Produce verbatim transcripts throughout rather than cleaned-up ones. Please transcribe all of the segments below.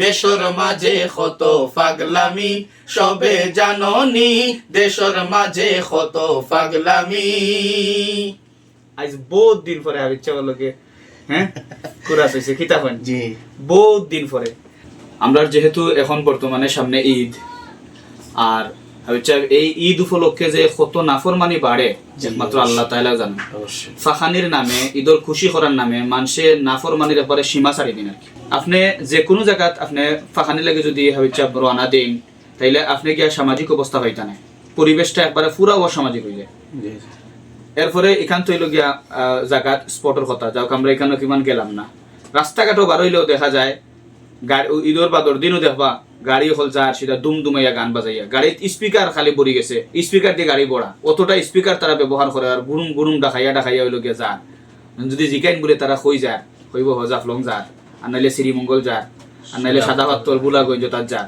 দেশর মাঝে কত পাগলামি, সবে জাননি, দেশর মাঝে কত পাগলামি। আইজ বউত দিন পরে হাবিব সাবর লগে, হ্যাঁ, কুরাস অইছে, কিতা কইন? জি। বউত দিন পরে। আমরার যেহেতু এখন বর্তমানে সামনে ঈদ, আর হাবিব সাব, এই ঈদ উপলক্ষে যে কত নাফরমানি বাড়ে, জি, একমাত্র অবশ্যই। আল্লাহ তাআলা জানেন। অবশ্যই। ফাখানির নামে, ঈদর খুশি করার নামে মানষে নাফরমানির একবারে সীমা ছাড়ি দিন আর কি। আপনে যে কুনু জাগাত আপনে ফাখানির লাগি যুদি হাবিব সাব রওয়ানা দেইন, তাইলে আপনে গিয়া সামাজিক অবস্থা পাইতা নায়, পরিবেশটা একবারে পুরা অসামাজিক অইযায়। জি, জি। এরপরে ইখান তো অইলো গিয়া, আহ, জাগাত স্পটর কথা, যাউক আমরা ইখানো কিমান গেলাম না, রাস্তাঘাটো বার অইলেও দেখা যায় গাড়ি, ও ঈদর বাদর দিনও দেখবা গাড়ি অকল যার সিধা দুম দুমাইয়া গান বাজাইয়া, গাড়িত speaker খালি ভরি গেছে, speaker দি গাড়ি ভরা, অতটা speaker তারা ব্যবহার করে, আর গুরুম গুরুম ডাকাইয়া ডাকাইয়া অইলো গিয়া যার। যুদি জিকাইন বুলে তারা কই যার, কইবো হ জাফলং যার, আর নাইলে শ্রীমঙ্গল যার, আর নাইলে সাদা পাথর, ভোলাগঞ্জ তার যার।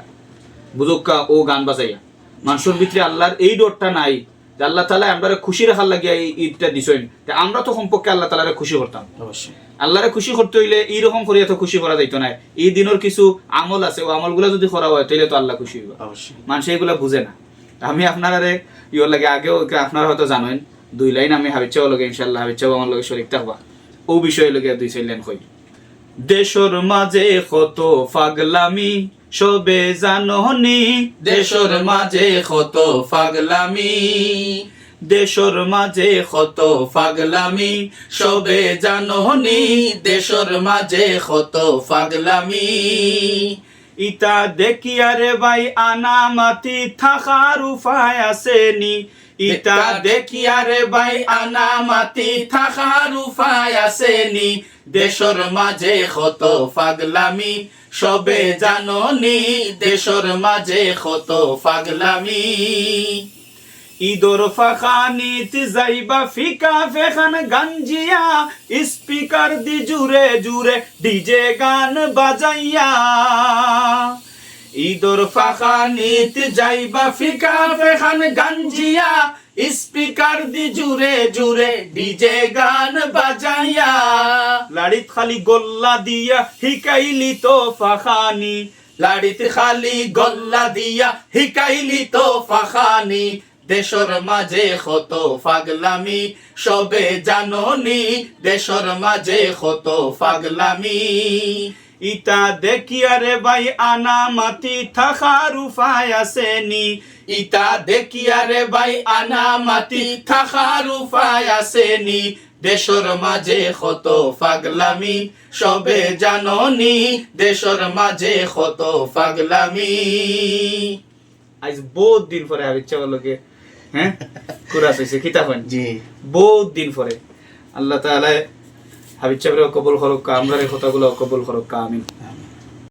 বুঝউক্কা, অউ গান বাজাইয়া। মানষর ভিতরে আল্লার এই ডরটা নাই যে আল্লাহ তাআলায় আমরারে খুশি রাখার লাগিয়া এই ঈদটা দিছইন, তে আমরা তো কমপক্ষে আল্লাহ তাআলারে খুশি করতাম। অবশ্যই। আল্লারে খুশি করতে অইলে ই রকম করিয়া তো খুশি করা যাইতো নায়। ই দিনর কিছু আমল আছে, অউ আমলগুলা যুদি করা অয়, তাইলে তো আল্লাহ খুশি অইবা। অবশ্যই। মানষে ইগুলা বুঝে না। আমি আপনারারে ইওর লাগি আগেও, আপনারা হয়তো জানইন, দুই লাইন আমি হাবিব সাবর লগে, ইনশাআল্লাহ, হাবিব সাব আমার লগে শরিক থাকবা, অউ বিষয়ে লগে দুই চাইর লাইন কই। দেশর মাঝে কত পাগলামি, সবে জাননি, দেশর মাঝে কত পাগলামি। দেশর মাঝে কত পাগলামি, সবে জাননি, দেশর মাঝে কত পাগলামি। ইতা দেখিয়া রে ভাই আনা মাতি থাকার উপায় আছে নি। ইতা দেখিয়া রে ভাই আনা মাতি থাকার উপায় আছে নি। দেশর মাঝে কত পাগলামি, সবে জাননি, দেশর মাঝে কত পাগলামি। ঈদর ফাখানিত যাইবা ফিকা ফেখান গাঞ্জিয়া, speaker দি জুরে জুরে DJ গান বাজাইয়া। ঈদর ফাখানিত যাইবা ফিকা ফেখান গাঞ্জিয়া, speaker দি জুরে জুরে DJ গান বাজাইয়া। লাড়িত খালি গল্লা দিয়া হিকাইলি তো ফাখানি। লাড়িত খালি গল্লা দিয়া হিকাইলি তো ফাখানি। দেশর মাঝে কত পাগলামি, সবে জাননি, দেশর মাঝে কত পাগলামি। ইতা দেখিয়া রে ভাই আনা মাতি থাকার উপায় আছে নি। ইতা দেখিয়া রে ভাই আনা মাতি থাকার উপায় আছে নি। দেশর মাঝে কত পাগলামি, সবে জাননি, দেশর মাঝে কত পাগলামি। আইজ বউত দিন পরে হাবিব সাবর লগে, হ্যাঁ, কুরাস অইছে, কিতা কইন? জি। বউত দিন পরে। আল্লাহ তাআলায় হাবিব সাবরে কবুল করউক্কা, আমরার এই কথাগুলা কবুল করউক্কা, আমিন। আমিন।